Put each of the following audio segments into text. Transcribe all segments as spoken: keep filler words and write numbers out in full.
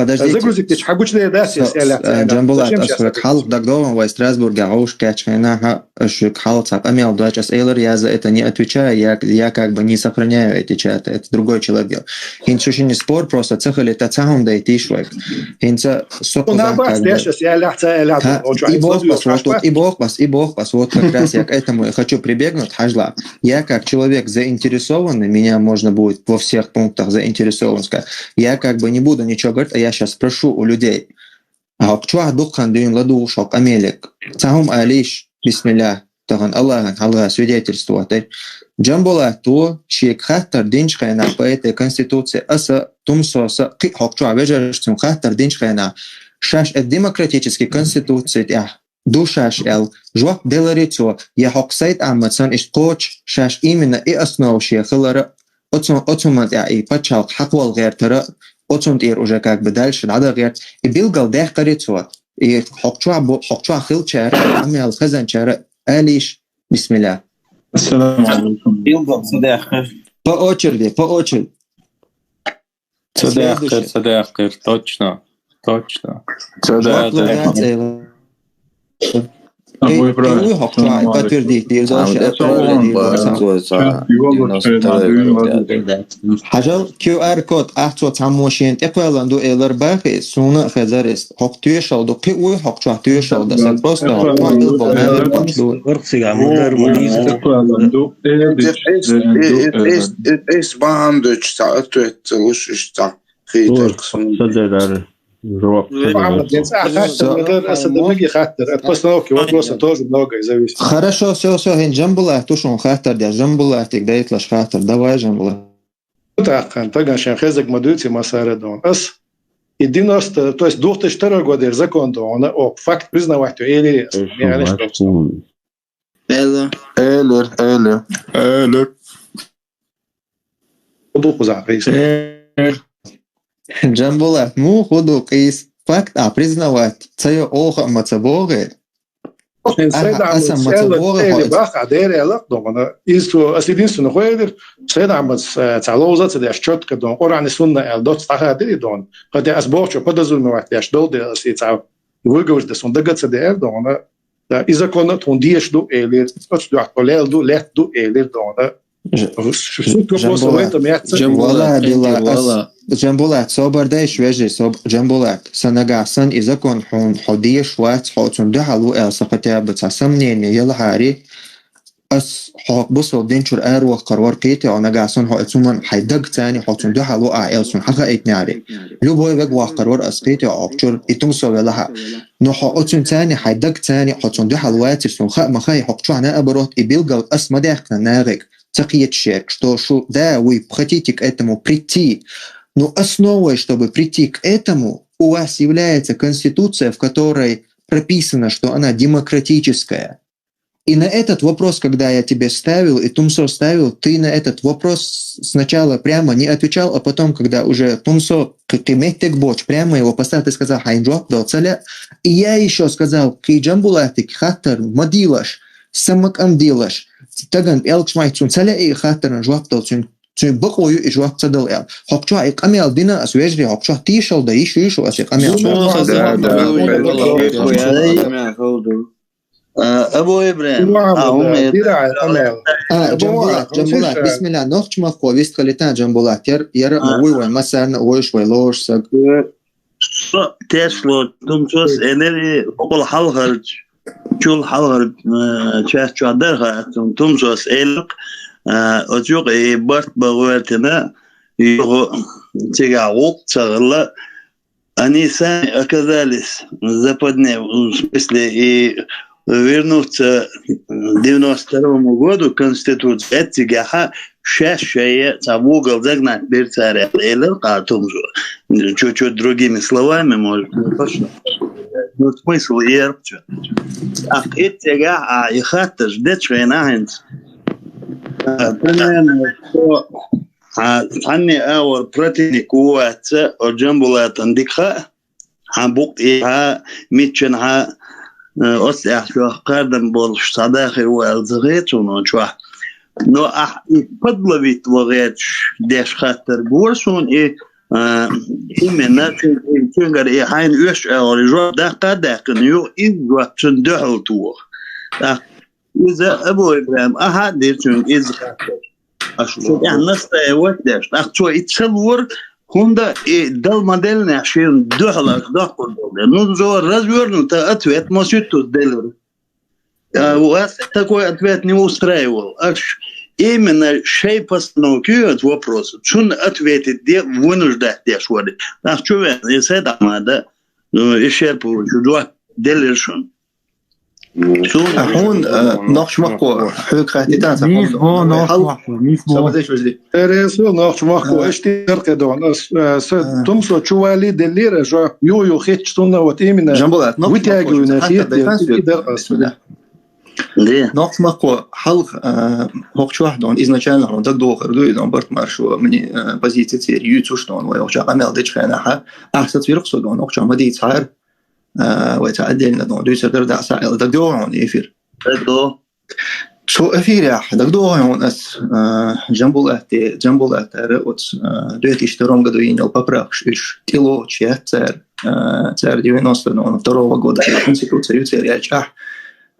Подождите. Загрузить, ты хьагучная, да, Со- сейчас, Эля, с- э, Эля. Джамбулат, Зачем ас щас шуга это? Хьалха дагадогӀан, вай Страсбурге гӀовш кечхьена, хьа, ас шуга хьалха цхьа къамел дочу, ас элар яза, это не отвечаю, я, я как бы не сохраняю эти чаты, это другой человек делал. ХӀинца шу шинна спор просто ца хилита, ца хӀума дайтиш вай. ХӀинца со Ну, на кхузахь бас, как бы я щас, Эля, ца, Эля, Та- он чё, и они бог сложили пос-, вот тут, хашпас? и бог пос-, и бог пос-, вот как раз я к этому и хочу прибегнуть, хьажла. Я как человек заинтересованный, меня можно будет во всех пунктах заинтересован сказать. Я как бы не буду ничего говорить, а я щас спрошу у людей. А хӀокху чохь дуккха дуьйна ладугӀуш хӀокху къамелиг. Ца хӀума алийш, бисмилла, тахана Аллахьан хьалха свидетельство дай. Джамбулат ву, шега хаттар динчу хенахь по этой конституции, аса, Тумсоса, кхин а хӀокху чохь вежарша цунна хаттар динчу хенахь, шаьш эта демократический конституция тӀехь ду шаьш аьлла, жоп деларе цо, я хӀокху Сайд-Ахьмадсан иштта кхочуш, шаьш именно и основа шен хилара, оцу, оцу хӀуманна тӀехь и пачхьалкх хьакхавала гӀертара, оцунна тӀера уже как бы дальше дӀадан гӀерта, и билггал даьккхаре цо, и хӀокху чохь бу-, хӀокху чохь хилчара, къамел хезначара, алийш, бисмилла. Ассаламу алейкум. Билггал ца даьккхира. По очереди, по очереди. Ца даьккхира, ца даьккхира, точно, точно. Ца даьккхира. Хьажал, кью ар код ахь цо цхьаммо шена тӀекхоьллина ду элар бахи, суна а хезар иза. ХӀокху тоьшалла ду, кхин а вуй хӀокху чохь тоьшалла дан, сан просто хӀокху чохь билггал нахе кхочуш ду. Текхоьллина ду, эс бахьана дуьйцуш цхьа ответ ца луш, иштта цхьа хийтарх суна. Аса дерриге хаттар, от постановки вопроса тоже многое зависит. Хорошо, всё, всё, хӀин Джамбулат, ту шуна хаттар деш, Джамбулатиг дайталаш хаттар. Давай, Джамбулат. Тахана таган шен хезаг ма дуьйци масара дон. Ас и девяносто, то есть две тысячи второй годера закон дон, о, факт признавать ю или Элир, элир. Элир. Худукъуза къийса. Э, Джамбулат, муха ду къийса? Факт а признавать ца йо оха а ма ца богӀе. Сайд-Ахьмад аса ма ца богӀе хьо иза. Баха дера аьлла дона. Иза цо, ас единственный хойдир, Сайд-Ахьмад, э, цхьа ловза ца деш, чётко дона, Къуръан и сунна аьлла, доцца дӀахадири дона. ХӀаьта ас бохучо подразумевать деш долу де ас и цхьа выговор де сон дага ца деара дона. Да, и закон а тхуна дезаш ду, элира. Оцу дуьхьа тхо лел ду, лет ду, элира дона. Суть вопроса в этом, я ца- Джамбулат, Билла, ас-, Джамбулат, собар дайша, вежарий, соб-, Джамбулат, сан нагахь санна и закон хьуна хьо дезаш вац, хьо цунна дуьхьал ву аьлла, сан хотя бы цхьа сомнение ялахьари, ас хьо бусалба дин чуьра араваккхар вара кхетий, хьо нагахь санна хьо оцу хӀуманна хьайн даг царни хьо цунна дуьхьал ву ахь аьлла, суна хьахаийтинехьари. Любой вег ваккхар вара ас кхетий, хьо хӀокху чуьра, и Тумсо велахьа. Но хьо оцунна царни хьайн даг царни хьо цунна дуьхьал вацар, суна хаа ма хаьа, хӀокху чохь наоборот, и билггал ас ма даьккхина нахе, ца кхеташ шега, что шу, да, вы хотите к этому прийти. Но основой, чтобы прийти к этому, у вас является конституция, в которой прописано, что она демократическая. И на этот вопрос, когда я тебе ставил, и Тумсо ставил, ты на этот вопрос сначала прямо не отвечал, а потом, когда уже Тумсо к-, к-, меттиг боч, прямо его поставил, ты сказал, хьайн жоп дал ца ле. И я ещё сказал, кхи Джамбулатик хаттар ма дилаш, самакъам дилаш. Таган пӀелгаш май цун ца ле и хаттаран жоп дал цун, цун бакъо ю и жоп ца дал аьлла. ХӀокху чохь и къамел дина ас, вежарий, хӀокху чохь тешал дан йиш ю шу ас и къамел. Суна хаза хӀума ду. А, Абу Ибрахим, а, хӀума ду. А, Джамбулат, Джамбулат, бисмилла, нохчмахко вистхалита Джамбулат, яр-, яра а вуй вай, масарна а вуйш вай лош саг. Со тешло Тумсос элира, бакъал хьалхарчу, чул хьалхар, э, чаьс чохь дара хаа, Тум-, Тумсос элира, э, оцу юкъа и барт бан гӀоьртина, юха цигахь гӀуллакх ца хилла, они сами оказались в западне, в смысле, и вернуться к девяносто второму году, Конституция, цигахьа шаьш шайе цхьа вугал загнать бира цара, элира кху Тумсо. Чуть-чуть другими словами, может, не точно. Но смысл ярча. А эццигахь а и хаттарш дечу хенахь хӀинца. А, примерно, со, а, цхьанне а вара противник ву вац, о Джамбулатан дика хаьа, хьан букъ и хьа, миччан хьа, э, оццу аьхчох кхардам болуш цхьа дахар ву аьлла ца хета суна чохь. Но ахь и подловить ван гӀерташ деш хаттар бора суна и, А, именно цуьнгара и хьайна оьшучу агӀор жоп даккха а даьккхина, юха иза жоп цунна дуьхьал тоха. ТӀаккха иза Абу Ибрахим ахьа а дира цуьнга иза хаттар. Аш цу тӀехь настаивать деш. ТӀаккха цо и ца лора, хӀунда и дала ма-деллинехь шена дуьхьал аш доккхур долу дела. Ну, зо развернута ответ ма ситтус делира. А, вас такой ответ не устраивал. Аш именно шей постановка ю этот вопрос. Цунна ответить де вынуждать деш вари. Ах чу вен, и се дама да, ну, и шер получу, два делир шун. А хьуна, э, нохчмакко, хьоьга хаттийтан ца Нийс хьуна. бо, Вай хьал-, нохчмакко, нийс бо. Сабадеш вежди. Эренсо, нохчмакко, А. Аш ти деркъе дон. Ас, э, с-, А. Тумсо чу вали деллира, жо, ю, ю, хетч цунна вот именно Жамбулат, нохчмакко, вытягивание хаттар хет, дай хан и сюрт. Деркъе. Бисмилла. Де. Нохчмакко, хьалха, э, хӀокху чохь дон, изначально хьуна дагдохар ду, и дон, барт маршо, мини, э, позиция церан юьйцуш дон, вай хӀокху чохь къамел дечу хенахь, ахь сацвирх со дон, хӀокху чохь ма дийца хьара. А, вай цхьа отдельно дон дуьйцур дара, дӀа схьаэлла дагдогӀу хьуна эфир. Дагдо. Цу эфирехь дагдогӀу хьуна ас, а, Джамбулатте, Джамбулатара оцу, а, две тысячи втором году йина йолу поправкаш уьш тӀелоцуш яц цара, а, цара девяносто второго года конституция ю церан яьлча ахь.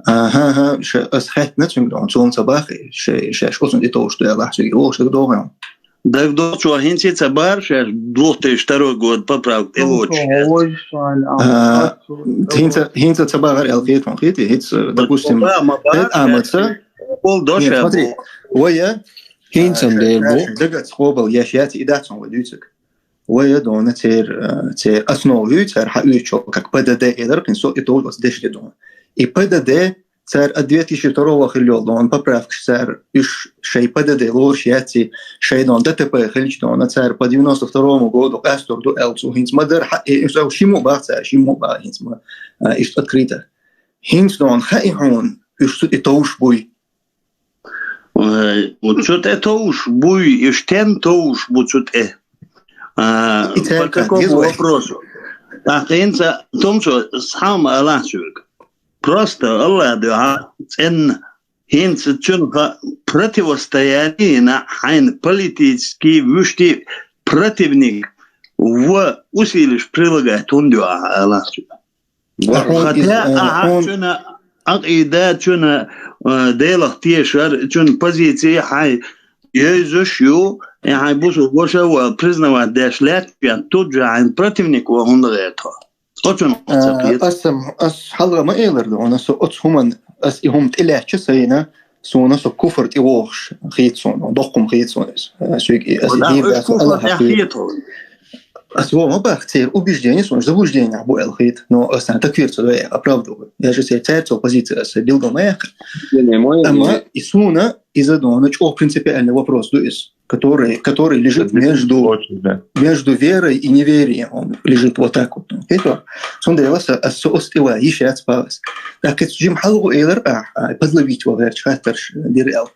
Аха, аха, ша, ас хаьттина цуьнга дон, цо ца бахи, шай, шаьш оцунна тӀетовжуш ду аьлла, ахь цуьнга вовшах догӀу хьуна. Дагдо, цо хӀинца ца бара шаьш две тысячи второй год поправка тӀелоцуш. А, хӀинца, хӀинца ца бахара аьлла хета хьуна, хетий? ХӀинца, допустим, Ахмадца. Нет, смотри, вай, а, хӀинца дер бу. Дагаца къобал еш яц, и дац хьуна вай дуьйцург. Вай а дона церан, э, церан основа ю, цара хьан уьйцу, как П Д Д элира, кхин со и товжу оцу дешде дона. И П Д Д цара а две тысячи второго хилла йолу дона поправкаш цара, уьш шай П Д Д лоруш яций, шай дона Д Т П хилча дона, цара по девяносто второму году къастор ду аьлла цо хӀинца ма дара, хьан, э, уьш шиммо бах цара, шиммо бах хӀинца ма, а, иштта открыто. ХӀинца дона хаьий хьуна, уьш цу тӀе товш буй? Э, вот цу тӀе товш буй, и стен товш бу цу тӀе? А, и церан по какому вопросу? ТӀаккха хӀинца, Тумсо, схьа ма алахь соьга. Просто Аллах дуьхьа цӀенна. ХӀинца цуьнан ха-, противостояние йина хьайна политический вуьшти противник ва усилиш прилагать хӀунда ю ахьа алахь соьга? Ва хьуна Хотя иза, э, ахьа хьуна цуьнан Ӏакъида, цуьнан, э, Делах тешар, цуьнан позиция хьайн йовзуш ю, и хьайн бусулба ваша ва признавать деш лаьтташ, тут же хьайн противник ва хӀунда гӀерта хьо? Оцунах ца Э, кхета. Ас ам, ас хьалха ма элар ду, аса оцу хӀуман, ас и хӀума тӀелаьцча сайна, суна со куфр тӀевогӀуш хета суна, доккхум хета суна иза. Э, соьга и аса Вот, а, дийр уьш дац, куфр Аллахьа тӀехь кхета. Хета хьуна. Ас вон ма бах, церан убеждение суна заблуждениях бу аьлла хета, но ас царна такфир ца до, оправдываю. Я же церан церан цо позиция аса билгал ма яьккхира. Убеждение мо Амма и суна иза дона чӀогӀа принципиальный вопрос ду иза, который, который лежит Это между, очень, да. между верой и неверием. Он лежит вот так вот. Это, цундела са, ас со оцу тӀе ва йиш яц палас. Так это жим хьалгу элар а, а, подловить ва верч хаттарш дир эл.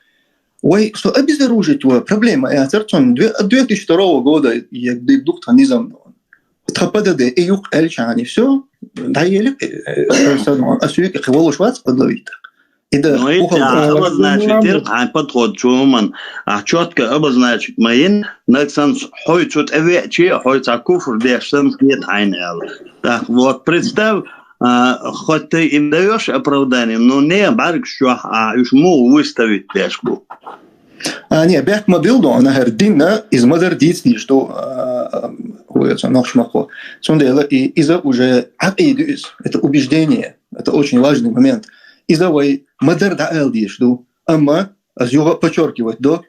Вай, со обезоружить ва проблема яцар цунна две-, две тысячи второго года, я д-, дух тхан низам дона. Тха П Д Д и юкъ элчани, всё, да еле, э, э, са дона, а суьйки хи волуш вац подловить так. И да, Ну, и ухал да, да. Обозначить дир, хьайн подход чу ман, а чётко обозначить ма йин, наг санс хьой цу тӀе веачи, хьой ца куфр деш санс хет хьайна аьлла. Так, вот, представь, А, хоть ты им даёшь оправдание, но не бӀаьргаш чохь а уьш муха выставить деш бу. А, не, бехк ма билла дона, хӀара динна, иза ма-дарра дийца дийш ду, а, хӀу яцо нохчмакхо. Цундела и, иза уже Ӏакъида ю иза, это убеждение, это очень важный момент. Иза вай ма-дарра дӀаала дийш ду. Амма, ас юха подчеркивать до,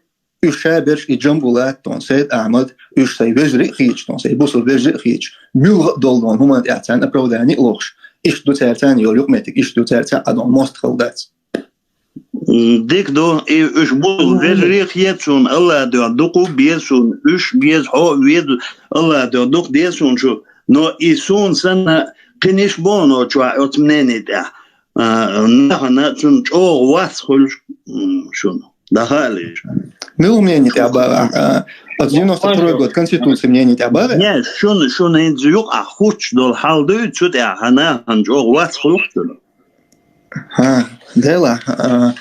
уьш ша берш и Джамбулат дон, Сайд Ахьмад, уьш сайн вежарий а хеташ дон, сайн бусул вежарий а хеташ, муьлха а долу дон, хӀуманна тӀехь царна оправдание а лохуш, иштта ду цара царна йолу юкъаметтиг, иштта ду цара цхьа а дон, мост хала дац. М, дика ду, и уьш бусул вежарий а хета суна, Аллах дуьхьа дукха а беза суна, уьш беза, хьо а веза, Аллах дуьхьа дукха деза суна шу, но и суна санна, кхин иш бохуш чохь оцу мнение тӀехь, а, нахана цунна чӀогӀа вац хуьлуш, м, шуна. Даха а леш. Мила мнение тӀе бара, а, а, девяносто второй год Конституции мнение тӀе бара? Не, шуна, шуна хӀинца юкъахь хуттуш долу хьал дуй, цу тӀехь хьан, хьан чӀогӀа вац хуьлу шуна. ХӀа, дела, а,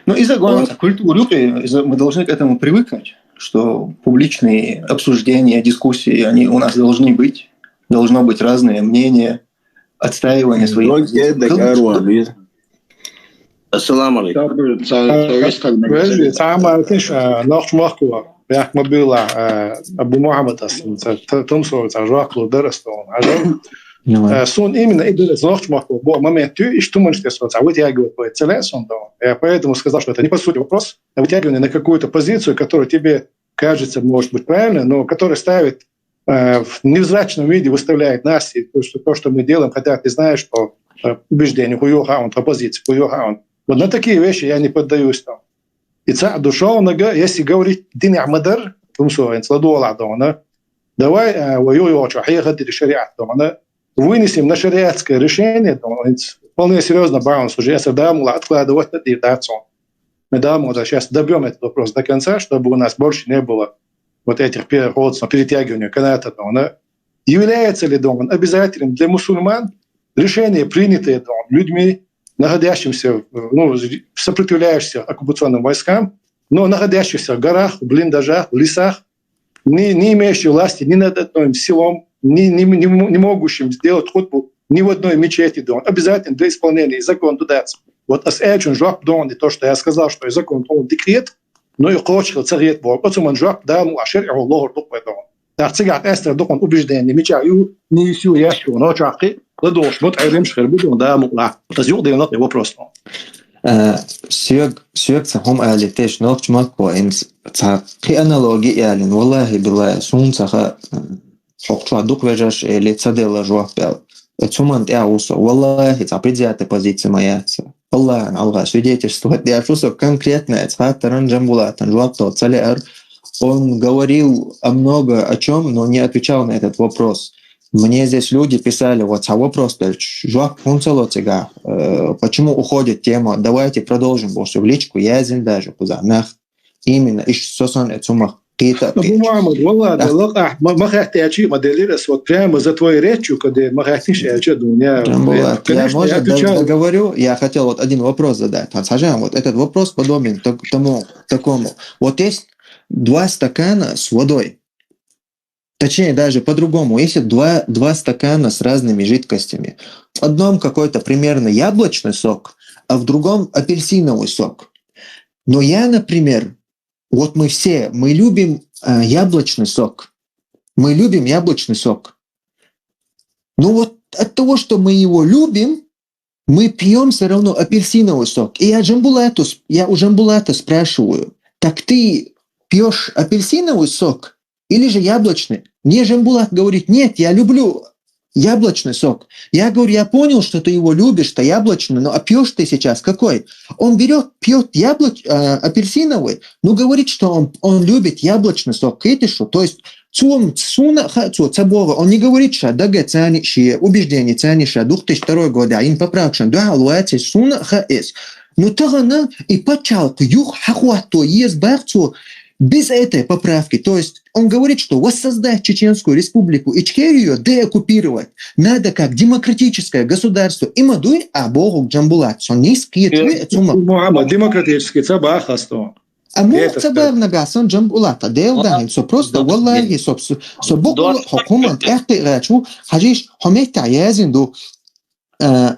ну, иза гонца культура юкъе, иза мы должны к этому привыкнуть. что публичные обсуждения, дискуссии, они у нас должны быть. Должно быть разное мнение, отстаивание своих позиций. Ассаламу алейкум. Цама киш нохч махкула. Бяхма была Абу Мухаммад ас. Тумсо ца жуаклу дарастон. Сун именно и дарас нохч махкула. Бо момент ту иш туманш тесо ца вытягивать по целесом. Я поэтому сказал, что это не по сути вопрос, а вытягивание на какую-то позицию, которая тебе кажется, может быть, правильно, но которая ставит э, в невзрачном виде выставляет нас, и то, что, то, что мы делаем, хотя ты знаешь, что э, убеждение хуёха он, оппозиция хуёха он. Вот на такие вещи я не поддаюсь там. И ца душевного, если говорить дин амадар, тумсо ин сладу ладона, давай воюю очо хе хатири шариат дона, вынесем на шариатское решение, вполне серьезно баланс уже, если да, мула откладывать на дирдацию. Мы да, мы сейчас добьем этот вопрос до конца, чтобы у нас больше не было вот этих переходов, перетягивания каната, да, является ли, да, обязательным для мусульман решение, принятое, да, людьми, находящимся, ну, сопротивляющимся оккупационным войскам, но находящихся в горах, в блиндажах, в лесах, не, не имеющий власти ни над одним селом, не, не, не, не могущим сделать хутбу ни в одной мечети, да, обязательно для исполнения закон туда. Вот ас эчун жоп дон, и то, что я сказал, что и закон он декрет, но и кочка цагет бо, вот суман жоп да, ну, ашер и Аллах док дон. Так цигак эстер док он убеждение, меча ю, не ю яшу, но чахи, да дошмут, а лем шхер будон да, мукла. Таз юк ден вопрос. Сюг сюг ца хом али теш нохч махкула ин ца кхи аналоги ялин, валлахи биллахи, сун цаха хокчуа дук вежаш или ца дела жуап бел. Цуман тя усо, валлахи, ца предвзятая позиция моя ца. Аллахан алга свидетельствовать дя усо конкретно, ца таран Джамбулатан жуап тол цале ар. Он говорил о много о чем, но не отвечал на этот вопрос. Мне здесь люди писали, вот ца вопрос, жуап хунцало цига, почему уходит тема, давайте продолжим, больше в личку, я зин даже куза, нах, именно, иш сосон эцумах. Кита. Абу Мухаммад, валла, да, лак, а, ма хахте ачи, ма делирас, вот прямо за твоей речью, когда ма хахте ше ачи, дуня. Я, может, договорю, я хотел вот один вопрос задать. Хасажан, вот этот вопрос подобен тому, такому. Вот есть два стакана с водой. Точнее, даже по-другому. Если два, два стакана с разными жидкостями, в одном какой-то примерно яблочный сок, а в другом апельсиновый сок. Но я, например, вот мы все, мы любим э, яблочный сок. Мы любим яблочный сок. Ну вот от того, что мы его любим, мы пьем все равно апельсиновый сок. И я Джамбулату, я у Джамбулата спрашиваю, так ты пьешь апельсиновый сок или же яблочный? Мне Джамбулат говорит, нет, я люблю яблочный сок. Я говорю, я понял, что ты его любишь, что яблочный, но а пьешь ты сейчас какой? Он берет, пьет яблоч, э, апельсиновый, но говорит, что он, он любит яблочный сок. Китишу, то есть цун суна ха цу цабова, он не говорит, что дага цани ши, убеждение цани ша, две тысячи второй год, а им поправкшан, да, луэци суна ха эс. Ну тагана и пачалку юх хахуато ез бахцу без этой поправки. То есть он говорит, что воссоздать Чеченскую Республику Ичкерию, деоккупировать надо как демократическое государство. И мадуй, а богу Джамбулат, сон не скет, цума. Мухаммад, демократический цабахасто. А мо цабав нагасан Джамбулата, дел дахин, со просто, валлахи, со, со бокулу хокуман, эхты гачу, хажиш, хомета язин ду, э,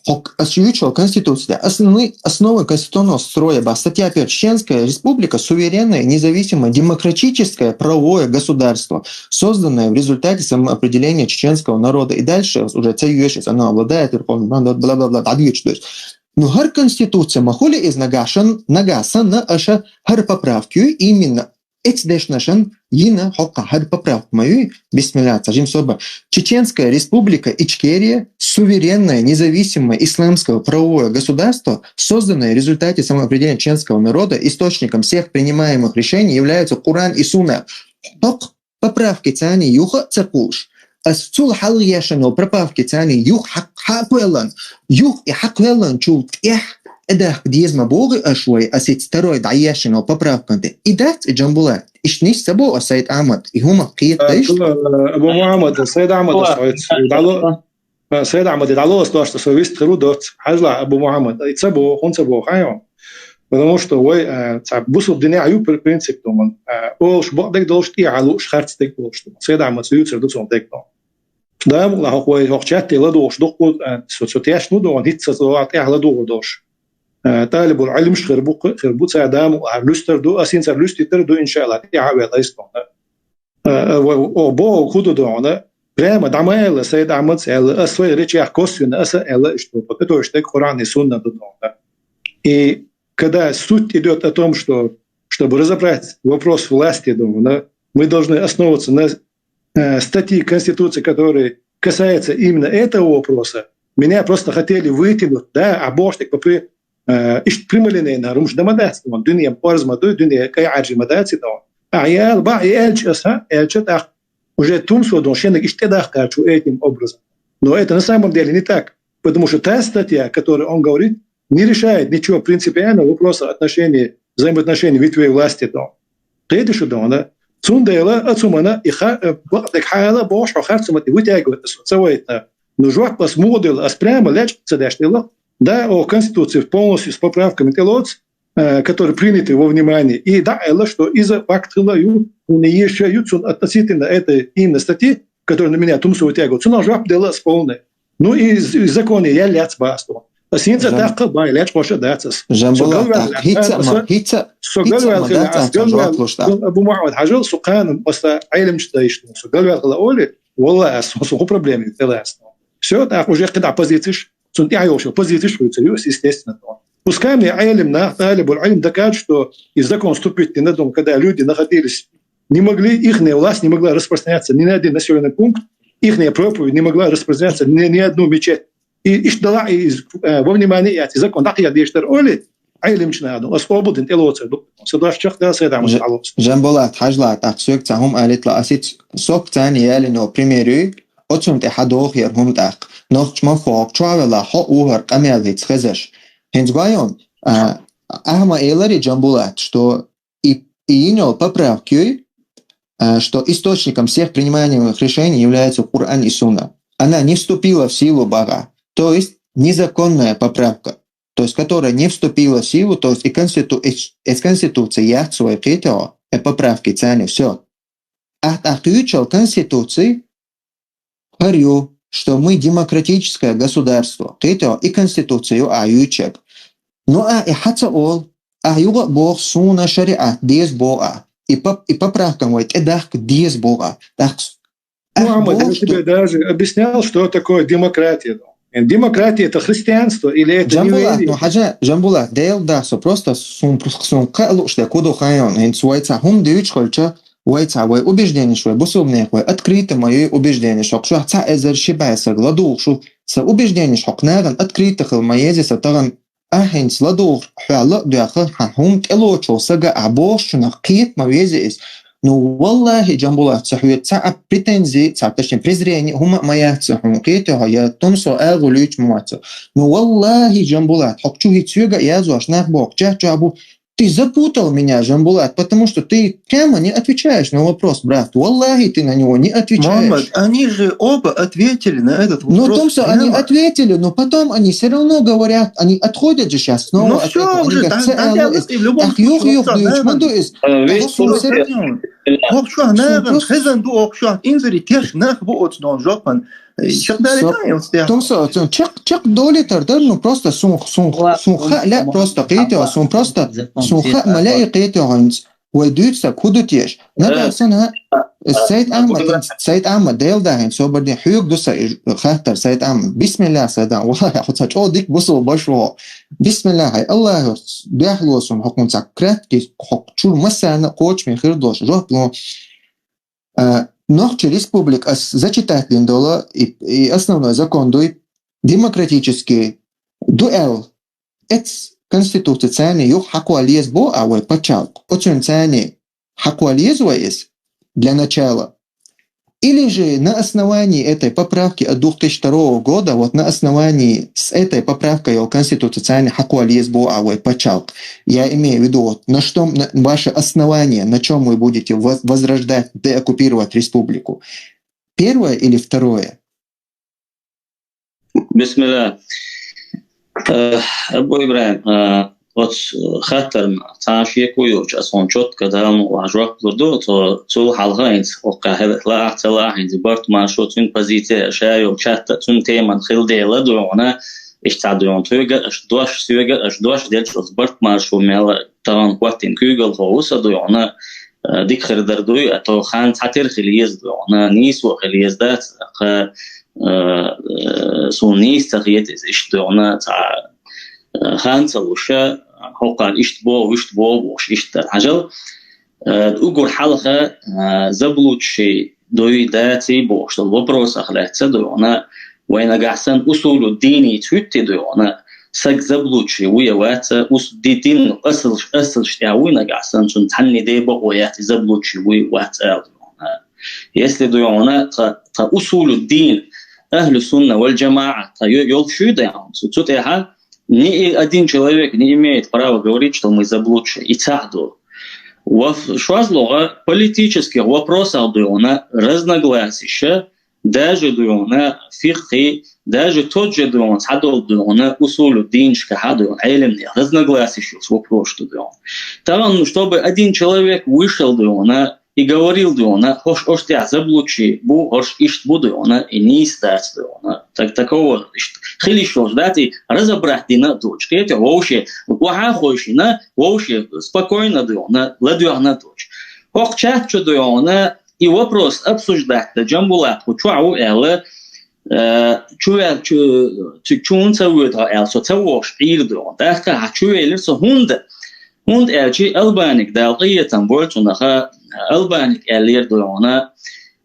Хок-, а с ючего Конституция, основы, основы конституционного строя, ба, статья первая. Чеченская республика — суверенное, независимое, демократическое правовое государство, созданное в результате самоопределения чеченского народа. И дальше уже царь Юэшис, оно обладает верховным, бла-бла-бла, отвечу, то есть. Ну, гар Конституция махули из нагашан, нагасан на аша гар поправки именно Эцдешнашан йина хокка гар поправка мою, бисмилла, цажим соба. Чеченская республика Ичкерия — суверенное, независимое исламское правовое государство, созданное в результате самоопределения чеченского народа. Источником всех принимаемых решений являются Коран и Сунна. Хок поправки цани юха цакуш. Ас цул халгияшано поправки цани юх хак хаквелан. Юх и хаквелан чул тях эдах дизма боги ашвай асит второй даяшано поправканте. И дац и Джамбулат. Ишниш сабо а Сайд Ахмад. И хума киет дайш. Абу Мухаммад, Сайд Ахмад, Сайд Ахмад, дало, Сайд Ахмад, дало, что, что совесть трудот. Хажла, Абу Мухаммад, и сабо, он сабо, хайо. Потому что вай, э, цхьа бусалба динехь ю пр-, принцип ду вайн, э, олуш бакъдерг долуш, тӀехьа лууш харц дерг долуш ду вайн. Сайд-Ахьмада юьйцур ду цунах дерг ду вайн. Дала мукъ лахь, хӀокху вай хӀокху чатте ладугӀуш дуккха, э, со, со тешна ду вайн, хӀинца со тӀехь ладугӀур долуш. Э, талибул Ӏилмаш хир бу, хир бу, цара Дала мукъ лахь луьстур ду, ас хӀинца луьстуьйтур ду, иншаАллахӀ, тӀехьа а ваьлла айса ду вайн. Э, э, ва-, о, боху хӀун ду ду вайн, прямо дӀа ма аьлла Сайд-Ахьмада аьлла, ас вай речех косвенно, аса аьлла, что вот это уж так Коран и Сунна ду ду вайн. И когда суть идёт о том, что, чтобы разобрать вопрос власти, думаю, да, мы должны основываться на, э, статьи Конституции, которые касаются именно этого вопроса. Меня просто хотели вытянуть, да, а бошник попри-, э, ишт прималинейна, румш да ма дац, думаю, дуьне парз ма ду, дуьне кай аржи ма дац, думаю. А я, ба, и эльч аса, эльч так, уже тумсо, думаю, шенак ишт тӀедахкачу этим образом. Но это на самом деле не так, потому что та статья, которую он говорит, не решает ничего принципиального вопроса отношений, взаимоотношений ветвей власти, думаю. Кхеташ ду вайн, да? Цундела ацумана и ха-, э, бакъдерг хьала бохуш, хьо харцамати вытягивать аса ца вайтна. Ну, жоп ас муха делла, ас прямо лечкъа ца деш делла, да, о Конституции полностью с поправками тӀелоцу, э, которые приняты во внимание. И да, аьлла, что иза факт хила ю, хӀунда еша ю, цун относительно этой именно статьи, который на меня тумсо вытягивал, цунах жоп делла ас полный. Ну, и з-, и законе ял яц бац ду вайн. Ас хӀинца Жан- тахка бай, лечкъоша дац ас. Со Жанболат, галваьлла тӀаккха хӀинца а ма, аса, хӀинца, со хӀинца а галваьлла ма хила дац аса, сан жоп галваьлла луш тӀаккха. Абу Мухьаммад Хьажал, со кхана аса Ӏелимчу дайшна, со галваьлла хила олий, валлахӀи, ас, со хӀун проблема ю тӀелаьцна. Всё, тӀаккха уже кхидӀа позицеш, цунна тӀаьхьа йолуш йолу позицеш хуьйцур ю ас, естественно, ду вайн. Пускай мне Ӏелим нах, талибул Ӏилм докажет, что и закон вступить не на дом, когда люди находились, не могли, ихняя власть не могла распространяться ни на один населённый пункт, ихняя проповедь не могла распространяться ни, ни одну мечеть. И ишт дала и из, э, во внимание яц, и закон дакъа деш дара олий, Ӏелимчу наха ду, ас къобалдина тӀелоцур ду. Сан дош чекхдала, Сайд-Ахьмад Ж-, Ӏалос. Жанболат, хьажалахь, тӀаккха соьга цхьа хӀума алийтала, ас хӀинца сох царна ялийна йолу пример ю, оцунна тӀе хьадоху яра хӀума тӀаккха. Нохчо ма хӀокху чохь велахь, хьо а ву хӀара къамел хӀинца хезаш. ХӀинца гой хьуна, а, ахьа ма элира Жанболат, что и, и йина йолу поправка ю, а, что источником всех принимаемых решений является Коран и Сунна. Она не вступила в силу, бага. То есть незаконная поправка. То есть, которая не вступила в силу, то есть и конститу-, и, и Конституции яц вай кхетахь, и поправки царна, всё. Ахьа тӀаккха юьйцуш йолу Конституци хӀара ю, что мы демократическое государство. Кхетахь, и Конституци ю ахьа юьйцуш ерг. Ну, ахьа и хьа ца олу, ахьа юха а боху, суна шариӀат деза боху ахьа. И поп-, и поправкам вай тӀедахка деза боху ахьа. ТӀаккха Ну, ахьа Ахьмад, я боху, тебе что даже объяснял, что такое демократия. Демократия — это христианство или это Жанболат, неверие? Ну, хьажа, Жанболат, Делан дуьхьа, со просто сун, сун кхаъ лууш дерг хӀун ду хаийна, хӀинца вай цхьа хӀума дуьйцуш хилча, вай цхьа вай убежденеш, вай бусулбанех вай открыто ма ю убежденеш, хӀокху чохь цхьа эзар ши бӀе саг ладугӀуш ву, сан убежденеш хӀокху нахана открыто хила ма еза сан тахана. Ахьа хӀинца ладугӀу хьоьга ла а доьхна, хьан хӀума тӀелоцучу сага ахьа бохучунах кхета ма веза иза. Ну, валлахӀи, Жанболат, ца хьоьга цхьа а претензи, цхьа, точнее, презрение, хӀума а ма яц сан хьуна, кхетий хьо, я тумсо агӀо луьйчу ма вац со. Ну, валлахӀи, Жанболат, хӀокху чу хӀинца соьга а яздеш нах боху, чат чохь бу: «Ты запутал меня, Жанболат, потому что ты прямо не отвечаешь на вопрос, брат. Валлахи, ты на него не отвечаешь». Мухаммад, они же оба ответили на этот вопрос. Ну, тумсо, они ответили, но потом они всё равно говорят, они отходят же сейчас снова от этого. Ну, всё, они уже говорят, дан, дан, дан, в любом случае, хӀокху чохь наган, хӀокху чохь наган хезна ду, хӀокху чохь инзаре теш нах бу оцу дон жопан. Чекхдалийтахьа, тумсо, чекх-, чекхдалийтар дара, ну, просто сун, сун, сун хаа лаьа просто, кхетий хьо, сун просто, сун хаа ма лаьа, кхетий хьо, хӀинца вай дуьйцу саг хӀун ду теша. Нагахь санна, Сайд-Ахьмад, Сайд-Ахьмад, Делан дуьхьа, хӀинца собар де, хьоьга ду сан и хаттар, Сайд-Ахьмад. Бисмиллах, Сайд-Ахьмад, валлахи, хьо цхьа чӀогӀа дика бусулба баша ву. Бисмиллах, хьай, АллахӀ, дуьхьало суна, хьо хӀокхунна цхьа краткий, хӀокху чуьра массарна кхочушбан хир долуш жоп ло. А, Нохчийн Республика, ас зачитать дина долу, и, и основной закон дуй, демократический ду аьлла, эцу конституци царна юха хьакхолла еза боху ахьа вай пачхьалкх. Оцунна царна хьакхолла еза вай иза для начала. Или же на основании этой поправки от двух тысячи второго года, вот на основании с этой поправкой йолу конституци царна хьакхолла еза боху ахьа вай пачхьалкх. Я имею в виду, вот, на что, на, ваше основание, на чём вы будете воз-, возрождать деоккупировать республику? Первое или второе? Бисмилла. Э, Абу Ибрахим, э, оцу хаттарна цхьа шеко йоцуш, ас хьуна чотка далла ваха жоп лур ду, цо, цул хьалха хӀинца, оккха хӀела лаахь, ца лаахь хӀинца, барт маршо цуьнан позиция, ша йолу чатта цуьнан теман хила дела дуй хьуна, иштта цхьа дуй хьуна, тхоьга аша дош, соьга аша дош делча, оцу барт маршо мел тахана хӀоттийна куьйгалхо ву сан дуй хьуна, э, дика хир дара дуй, а то хан цхьатера хила еза дуй хьуна, нийсо хила еза дац, кха, э, э, суна нийса ца хета иза, иштта дуй хьуна, цхьа, э, хан ца луша, хӀокхарна иштта боху, вуьшта боху бохуш, иштта дара. Хьажал, э, угур хьалха, э, заблудший дуй, даций бохуш долу вопросах лаьцна дуй хьуна, вай нагахь санна усулу дийница хӀуьттий дуй хьуна, саг заблудший вуй я вац, ус-, ди-, дин асалш-, асалш тӀехь вуй нагахь санна, цунна цхьанне де бакъо яц, и заблудший вуй вац ала дуй хьуна. Если дуй хьуна, тха, тха усулу дин, ахлу сунна вал джамаа, тха йо-, йолуш ю дай хьуна, цу, цу тӀехьа ни и один человек не имеет права говорить, что мы заблудшие, и цхьаъ ду. Ва шозлагӀа политических вопросах дуй хьуна разногласиша, даже дуй хьуна фикхи, даже тот же дуй хьуна цхьадолу дуй хьуна усулу динашка хьа дуй хьуна, Ӏелимнех разногласиша йолуш вопросаш ду дуй хьуна. Тахана, чтобы один человек вышел дуй хьуна и говорил дуй хьуна, хӀорш ош тӀехь заблудший бу, хӀорш иштта бу дуй хьуна, и нийса дац дуй хьуна. Так, такого иштта хила йиш йолуш дац, и разобрать дина а доцуш, кхетий, вовше, охьа а хойшина, вовше спокойно дуй хьуна, ладоьгӀна а доцуш. ХӀокху чат чу дуй хьуна, и вопрос обсуждать дан Джамбулат кху чохь ву аьлла, э, чу вел-, чу-, чу-, чунна ца воьду хьо аьлла, со ца вогӀуш Ӏийр ду. ТӀаккха хьан чу велира со, хӀунда? ХӀунда аьлча Албаниг, Дала къинхетам бойла цунах, Албаниг аьллера дуй хьуна,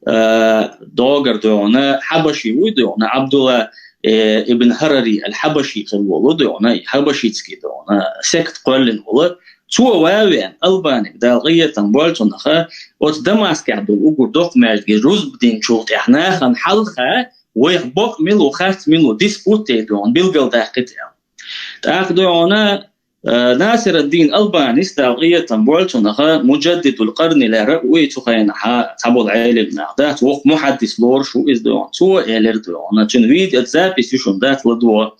э, догар дуй хьуна, хьабаши вуй дуй хьуна, Абдулла, э, ибн Харари ал-Хьабаши хир волу дуй хьуна, хьабашитский дуй хьуна, сект кхоьллина волу. Цо ван а веана, Албаниг, Дала къинхетам бойла цунах, оцу Дамаскехь долу угур доккха маьждиге рузба динчул тӀаьхьа нахана хьалха вайх бакъ мила ву, харц мила ву, диспут тӀе дуй хьуна, билгалдаьккхи тӀе. ТӀаккха дуй хьуна, э, Насир ад-Дин Албанис, Дала къинхетам бойла цунах, Муджаддидул Къарни лаьрра а ву и, цу хенахь цхьаболу Ӏелим нах дац, воккха мухьаддис лоруш ву иза дуй хьуна. Цо элира дуй хьуна, цуьнан видео запись ю шуна дац ладогӀа.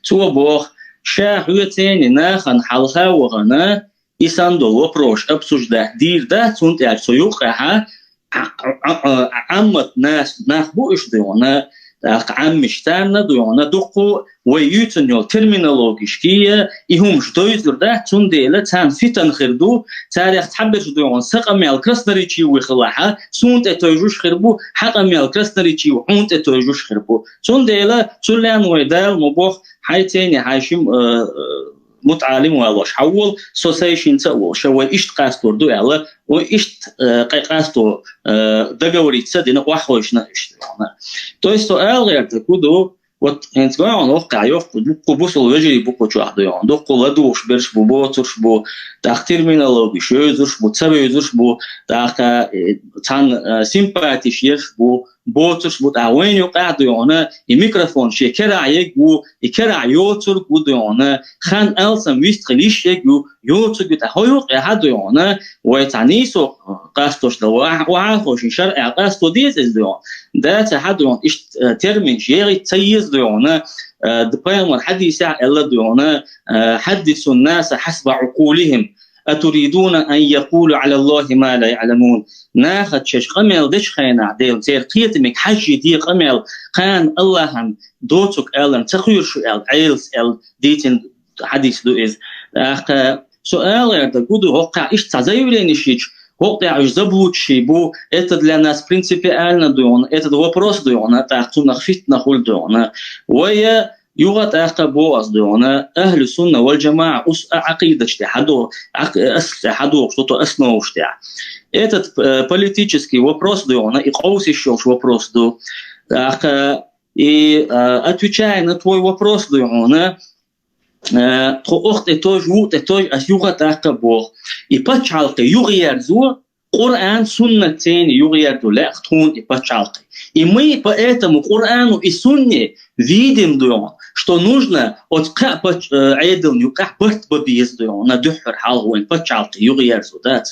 Цо боху, ша хьоьцаний нахана хьалха а вахана, и санна долу вопросаш обсуждать дийр дац, цунна тӀаьхьа со юккъехьа Ӏа-, Ӏа-, Ӏа-, Ӏаммат нас, нах бу уьш дуй хьуна, тӀаккха Ӏаммиш царна дуй хьуна, дуккха вай юьйцун йолу терминологиш кийа, и хӀумаш дойзур дац, цундела царна фитан хир ду, царех цхьаберш дуй хьуна, сан къамел красноречивый хилахьа, суна тӀе тойжуш хир бу, хьан къамел красноречивый хьуна тӀе тойжуш хир бу. Цундела, цул лаьна вай Дала ма боху, хьайн цене хьайн шим, э, э, мутаӀалим валош хьан волу, со сайшинца а волуш, вай иштта къастор ду аьлла, вай иштта, э, къе къасто, э, договориться а дина, охьахойшна иштта. То есть, со ала гӀерта хӀу ду, вот, хӀинца гой хьуна, воккхахь йоккху, дуккху бусул вежарий бу кху чохь дуй хьуна, дуккху ладугӀуш берш бу, боцурш бу, тӀаккха терминологиш йойзурш бу, ца вевзурш бу, тӀаккха, э, цхьана, э, симпатиш ерш бу, боцурш бу, тӀаккха вайна юкъахь дуй хьуна, и микрофон шен керахь ерг ву, и керахь йоцург ву дуй хьуна, хан алсам вистхила йиш ерг ю, йоцург ю, тӀаккха хӀо юкъехьа дуй хьуна, вай цхьа нийсо къастош дан, ва-, вахьа хо шин шаръехь къасто деза иза дуй хьуна. Дац хьа дуй хьуна, иштта, э, терминаш егӀийтта ца еза дуй хьуна, э, д-, пайхамар хьадисехь аьлла дуй хьуна, э, «حدثوا الناس حسب عقولهم، أتريدون أن يقولوا على الله ما لا يعلمون». Нахаца шаьш къамел дечу хенахь, Дела, церан кхетамиг хьажжий де къамел, кхана Аллахьан доцург аларна ца кхоьру шу аьлла, Ӏелас аьлла дийцина хьадис ду иза. ТӀаккха со ала гӀерта хӀу ду, хӀокхахь иштта цхьа заявлени шича, хӀокху тӀехь уьш заблудший бу, это для нас принципиально дуй хьуна, этот вопрос дуй хьуна, тӀаккха цунах фитна хуьлу дуй хьуна. Вай юха тӀаккха боху ас дуй хьуна, ахлу сунна вал джамаа ус а Ӏакъидаш тӀе хьадо-, Ӏак-, ас тӀе хьадохуш ду тхо основаш тӀехь. Этот, э, политический вопрос дуй хьуна, и къовсиш йолуш вопрос ду. ТӀаккха и, э, отвечая на твой вопрос дуй хьуна, э, тхо ох тӀе тойжу, ву тӀе тойжу, ас юха тӀаккха боху. И пачхьалкхе юхаерзо, Къуръан, суннат цене юхаерзо лаьа тхуна и пачхьалкхе. И мы поэтому Къуръану и сунне видим дуй хьуна, что нужно оцу кхаа пач-, э, Ӏедална юкъахь барт бан беза дуй хьуна, дуьххьара хьалха вайн пачхьалкхе юхаерзо дац.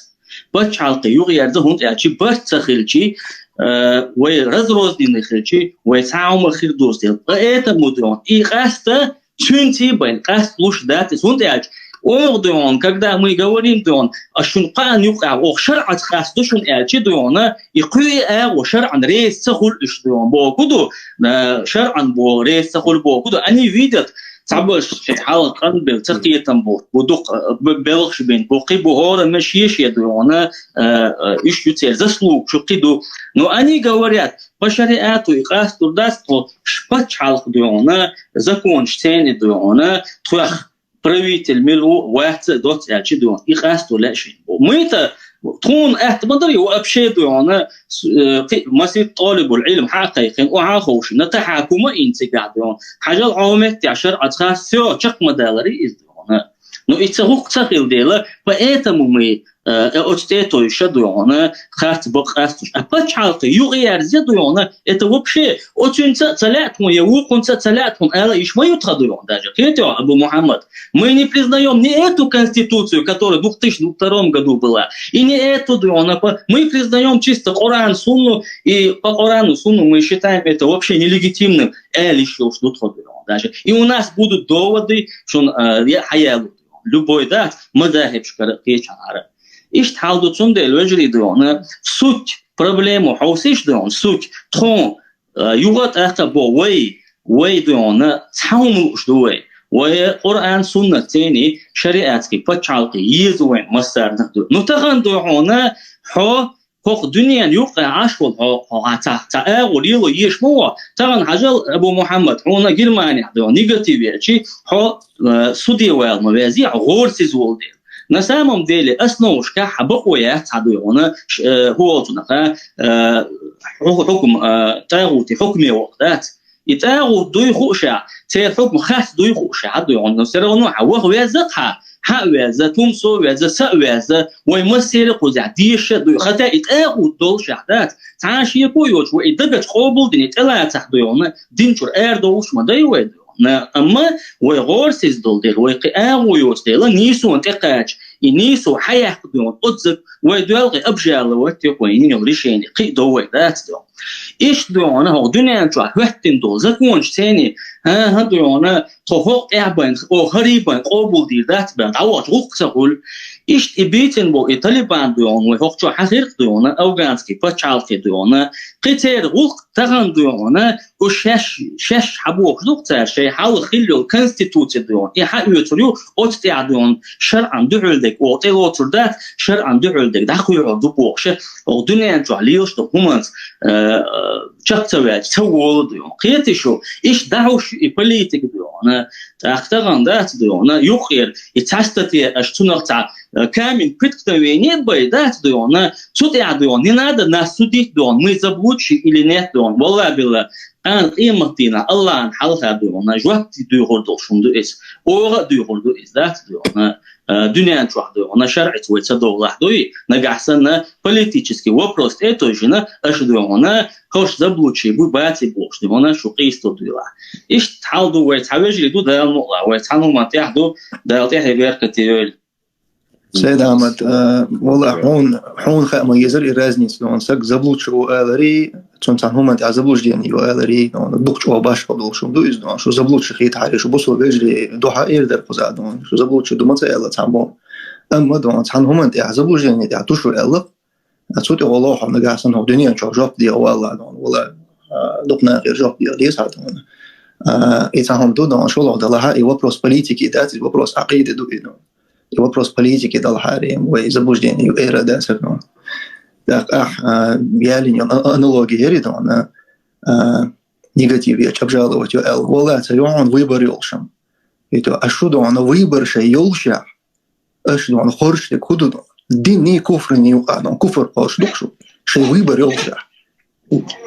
Пачхьалкхе юхаерзо, хӀунда аьлча барт ца хилчи, э, вай разрозненный хилчи, вай цхьа а хӀума хир доцу дела. Поэтому дуй хьуна, и къаста цуьнций бен къаст луш дац иза, хӀунда аьлча Оха дуй хьона, когда мы говорим дуй хьона, а шун кхаьн юкъа, оха шарӀаца хас ду шун аьлча дуй хьона, и кхуьи агӀо шарӀан реза ца хуьлу уьш дуй хьона, боху ду, э, шарӀан бо реза ца хуьлу боху ду. Они видят, цхьаболуш шайн хьалха къанбелла, ца кхетам бу, бу дукха, э, б-, белхаш бина, бу кхин бу хӀора меш еш я дуй хьона, э, э, уьш ю церан заслугаш ю кхин ду. Но они говорят, по шариату и къастур дац тхо, ш-, пачхьалкх дуй хьона, законаш цӀена дуй хьона, тхох правитель мила ву, вац а, доцца аьлча дуй хьона, и къастур лаьа шайна. Муьйта, тхуна атта ма дара, и вообще дуй хьона, с-, э, кхин масийтта тӀалибул Ӏилм хьа а кхайкхина, охьа а ховшийна, тахьакум а йина цигахь дуй хьона. Хьажал хьо меттехь шарӀаца хас, всё, чекх ма далара иза дуй хьона. Ну, и ца гӀуллакх ца хилла дела, поэтому мы, э, оцу тӀе а товжуш дуй хьона, харц бакъ къастуш. А пачхьалкх юкъаерза дуй хьона, это вообще, оцуьнца а ца лаьа тхуна, я вукхунца а ца лаьа тхуна ала йиш ма ю тхан дуй хьона даже. Кхетий хьо, Абу Мухьаммад? Мы не признаём ни эту конституцию, которая в две тысячи втором году была, и не эту дуй хьона, по-, мы признаём чисто Коран, Сунну, и по Корану, Сунну мы считаем это вообще нелегитимным, ала йиш йолуш ду тхо дуй хьона даже. И у нас будут доводы, шуна, э, я хьаялу. Любой дац, мазахӀибашкара кхечахьара. Иштта хьал ду, цундела вежарий дуй хьона, суть, проблему хьовсийша дуй хьона, суть, тхуна, а, юха а тӀаккха бо вай, вай дуй хьона, цхьа хӀума лууш ду вай. Вай Къуръан, Суннат цӀена, шариатский пачхьалкх еза вайн массарна а дуй. Ну, тахана дуй хьона, хьо ХӀокху дуьненан юккъехь Ӏаш волу хьо, хьо цхьа, цхьа агӀо лело езаш ма ву. Тахана хьажал, Абу Мухьаммад, хьуна Германехь дуй хьона негатив яьлча, хьо, э, суде вала ма везий, хьо гӀорасиз волу дела. На самом деле, основашкахь хьан бакъо яц хьан дуй хьона, ш-, э, хӀу волчунах, э, хьу-, хьукм, э, тӀагӀути хьукме воккха дац. И тӀагӀут дуй хуушехь, церан хьукм харц дуй хуушехь а дуй хьуна, всё равно хьан ваха веза-кх хьан, хьан а веза, тумсо а веза, са а веза, вай массеран а кхузахь дезаш а дуй, хӀаьта и тӀагӀут долушехь дац. Цхьа а шеко йоцуш, вай и дагчу къобалдина, и тӀелацахь дуй хьуна, дин чуьра арадовлуш ма дай вай дуй хьуна. Амма вай гӀорасиз долу дела, вай кхин агӀо йоцу дела, нийсонан тӀекхача, и нийсо хьан яккха дуй хьуна, оццаг вай доьлхий обжаловать йо вай йина йолу решение, кхин а до вай дац дуй хьуна. Иштта дуй хьуна, хӀокху дуьнен чохь хӀоьттина долу законаш цӀена, хӀан-хӀа дуй хьуна, тхо хӀокху тӀехь бен, о, хӀара бен къобалдийр дац бен, дӀавахча гӀуллакх ца хуьлу. Иштта и бийцина болу и Талибан дуй хьуна, вай хӀокху чохь хьан хиркха дуй хьуна, афганский пачхьалкхе дуй хьуна, кхин церан гӀуллакх тахана дуй хьуна, уьш шаьш, шаьш хьан бохуш ду-кх цара, шайн хьалха хилла йолу конституция дуй хьуна, и хьан оьцур ю, оцу тӀехь дуй хьуна, шаръан дуьхьал дерг, оха тӀе лоцур дац, шаръан дуьхьал дерг дӀакхоьхьур ду бохуш, оха дуьнен чохь лелаш долу хӀуманца, э, чекх ца ваьлча, ца волу дуй хьуна. Кхетий шу, иштта дӀахьуш ю и политика дуй хьуна, тӀаккха тахана дац дуй хьуна, юккъера и цхьа статья аша цунах цхьа, э, камень преткновения бай дац дуй хьуна, цу тӀехь дуй хьуна, не надо нас судить дуй хьуна, мы заблудшие или нет дуй хьуна, валла билла, къан къематдийнахь Аллахьан хьалха дуй хьуна, жоп дуьйхур долуш хӀума ду иза, оха а дуьйхур ду иза, дац дуй хьуна. Э, дуьнен чохь дуй хьуна, шаръица вай ца довлахь дуй, нагахь санна политический вопрос тӀе а тойжина, аша дуй хьуна, хӀорш заблудшие буй, баций бохуш дуй хьуна, шу къийсо дуьйлахь. Иштта хьал ду, вай цхьа вежарий ду, Дала мукъ лахь, вай цхьана хӀуманна тӀехь ду, Дала тӀаьхье беркате йойла. Сайд-Ахьмад, э, валлахь, хьуна, хьуна хаа ма-езара и разница, дуй хьуна, саг заблудший ву аларий, цунна цхьана хӀуманна тӀехь заблуждение ю аларий, дуй хьуна, дукха чӀогӀа башха долуш хӀума ду иза, дуй хьуна, шу заблудший хийтахьара, шу бусулба вежарий дуьхьа эр дара кхузахь, дуй хьуна, шу заблудший ду ма ца аьлла цхьаммо. Амма, дуй хьуна, цхьана хӀуманна тӀехь, заблуждение тӀехь ту шу аьлла, цу тӀе гӀо лохьа нагахь санна хӀокху дуьнен чохь жоп дегӀа валла, дуй хьуна, валла, а, дукха накъера жоп дегӀа деза хьан, дуй хьуна. А, и цхьа хӀума ду, дуй хьуна, шолгӀа делахь а, и вопрос политики дац, и вопрос Ӏакъида ду, и, дуй хьуна. И вопрос политики далахьара, вай заблуждение ю эр а дацара, дуй хьуна. ТӀаккха ахь, а, ялийна йолу а-, аналогия яра, дуй хьуна, а, негатив ечу обжаловать йо аьлла. Валла, ца ю хьуна выбор йолуш хӀума. И то, а шу, дуй хьуна, выбор шайн йолушехь, аша, дуй хьуна, хоржуш дерг хӀун ду, дуй хьуна? Динний, куфрний юкъа, дуй хьуна, куфр кхочуш ду-кх шу, шайн выбор йолушехь.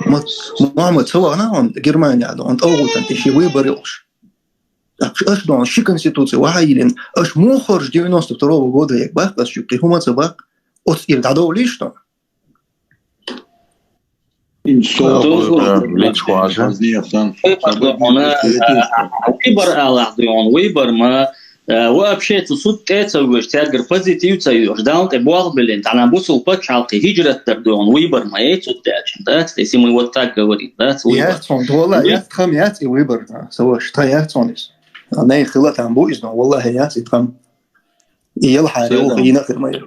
Ма-, Мухьаммад ца вахана хьуна Германехь, дуй хьуна, тӀагӀутан тӀе шен выбор йолуш. ТӀаккха аша, дуй хьуна, ши конституция вахьа йиллина, аша муха хоржу девяносто второго года, яга баккха аса шуьга, кхин хӀума ца баккха, оцу тӀера дӀадовлийша, дуй хьуна. Выбор, э, мича хьожа? Выбор, дуй хьуна, а, выбор алахь, дуй хьуна, выбор ма, а, вообще цу суд тӀе а ца вуьжуш, цаьргара позитив а ца йоьхуш, Далла тӀе болх а биллина, тахана бусулба пачхьалкхе хӀижрат дар, дуй хьуна, выбор ма яц цу тӀе аьлча, дац, если мы вот так говорим, дац, выбор. Яц хьуна, валла, яц, тхан яц и выбор, а, ца ваша, тхан яц хьуна иза. А, най хила там бу иза, но, валлахӀи, яц и тхан. И ялхьари, оха йина хир ма яра.